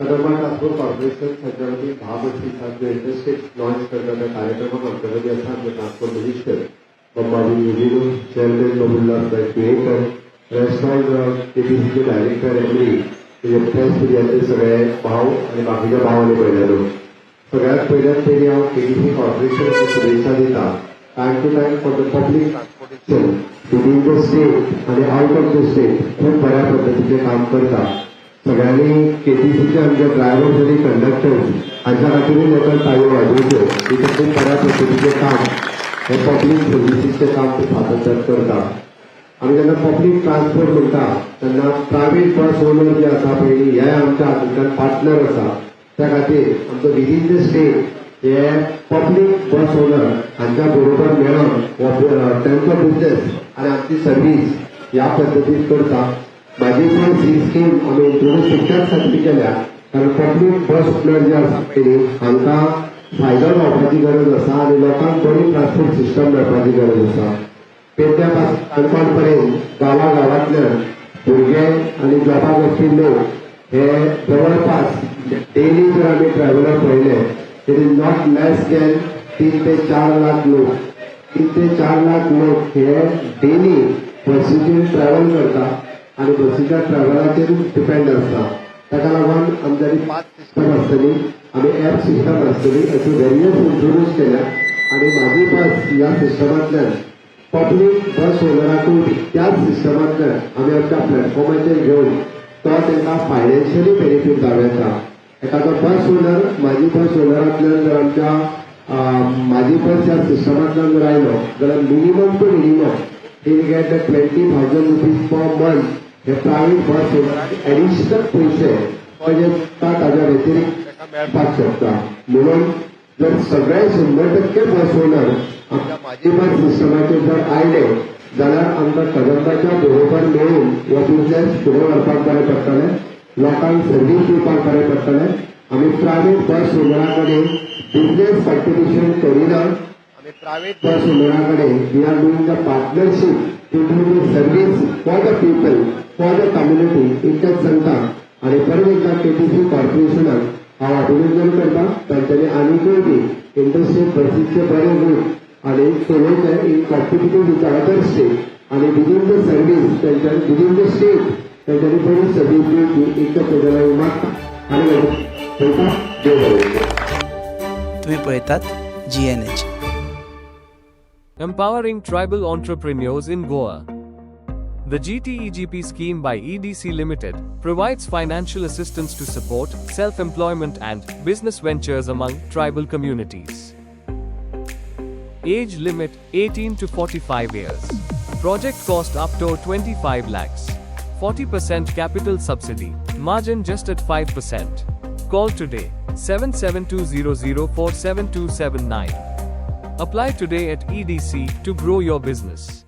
Kadamba transport corporation तांच्या वतीन 10 बसी जो इंटरस्टेट लॉन्च करता त्या कार्यक्रमाक आमच्या मदीं आसा आमचे transport minister बंबाबी युजिनो, chairman बाबुल्हास Naik Tuyekar, restaurant केटीसीचे director MD, म्हणजे प्रेस मिडियाचे सगळे भाव आनी बाकीच्या भाव आनी भयणांनो, सगळ्यात पयल्यात पयलीं हांव केटीसी कॉर्पोरेशनाक शुभेच्छा दिता. Time to time for the public transportation within the state आनी आउट ऑफ the state खूब बऱ्या पद्दतीचें काम करता. सगळ्यांनी केटीसीचे आमचे ड्रायव्हर्स आनी कंडक्टर्स हांच्या खातीरूय ताका टाळयो वाजोवच्यो की ते खूब बऱ्या पद्दतीचें काम, हे पब्लीक सर्विसीसचें काम ते सातत्यान करता. आमी जेन्ना पब्लीक ट्रान्सपोर्ट म्हणटा तेन्ना प्रायवेट बस ओनर जे आसा पळय, हे आमच्या हातूंतल्यान पार्टनर आसा. त्या खातीर आमचो विदीन the state हे पब्लीक बस ओनर हांच्या बरोबर मेळोन हो तांचो बिझनेस आनी आमची सर्वीस ह्या पद्दतीन करता. म्हाजी बस ही स्कीम आमी इंट्रोड्यूस तितक्याच खातीर केल्या, कारण पब्लीक बस ओनर जे आसा पळय, हांकां फायदो जावपाची गरज आसा आनी लोकांक बरी ट्रान्सपोर्ट सिस्टम मेळपाची गरज आसा. पेडण्या पासून काणकोण पर्यंत गांवा गांवांतल्यान भुरगे आनी जॉबाक वचपी लोक हे जवळपास डेली जर आमी ट्रॅव्हलर पळयले, it is not less than 3 ते 4 लाख लोक. 3 ते 4 लाख लोक हे डेली बसीचेर ट्रॅव्हल करता आनी बसीच्या ट्रॅव्हलाचेर डिपेंड आसता. ताका लागून आमच्यानी पास सिस्टम आसतली, आमी ऍप सिस्टम आसतली, अशी वेरियस इंट्रोड्यूस केल्या आनी म्हाजी बस ह्या सिस्टमांतल्यान पब्लीक बस ओनराकूय बी त्याच सिस्टमांतल्यान आमी आमच्या प्लॅटफॉर्माचेर घेवन तो तांकां फायनान्शियली बेनिफीट जावं येता. एखादो बस ओनर म्हाजी बस ओनरांतल्यान जर आमच्या म्हाजी बस ह्या सिस्टमांतल्यान जर आयलो जाल्यार minimum to minimum he will get the ₹20,000 per month. हे प्रायव्हेट बस ओनराक एडिशनल पयशे म्हणजे ताज्या व्यतिरिक्त ताका मेळपाक शकता. म्हणून जर सगळे 100% बस ओनर आमच्या म्हाजी बस सिस्टमाचेर जर आयले जाल्यार आमकां कदंबाच्या बरोबर मेळून हो बिझनेस फुडें व्हरपाक बरें पडटलें, लोकांक सर्वीस दिवपाक बरें पडटलें. आमी प्रायव्हेट बस ओनरा कडेन बिझनेस कॉम्पिटिशन करिना. आमी प्रायव्हेट बस ओनरा कडेन we are doing the partnership to do the service for the people, for the community. इतकेंच सांगता आनी परत एकदा केटीसी कॉर्पोरेशनाक हांव अभिनंदन करता. तांच्यांनी आनिकूय बी इंटरस्टेट बसीचे बरे रूट आनी चलोवचे in competitive with other state आनी विदीन the service तांच्यांनी विदीन the state तांच्यांनी बरी सर्वीस दिवची इतकें तेज्या मागता आनी तांकां देव बरें करूं. तुम्ही पळयतात GNH. Empowering tribal entrepreneurs in Goa. The GTEGP scheme by EDC Limited provides financial assistance to support self employment and business ventures among tribal communities. Age limit 18 to 45 years. Project cost up to 25 lakhs. 40% capital subsidy, margin just at 5%. Call today 77200 47279. Apply today at EDC to grow your business.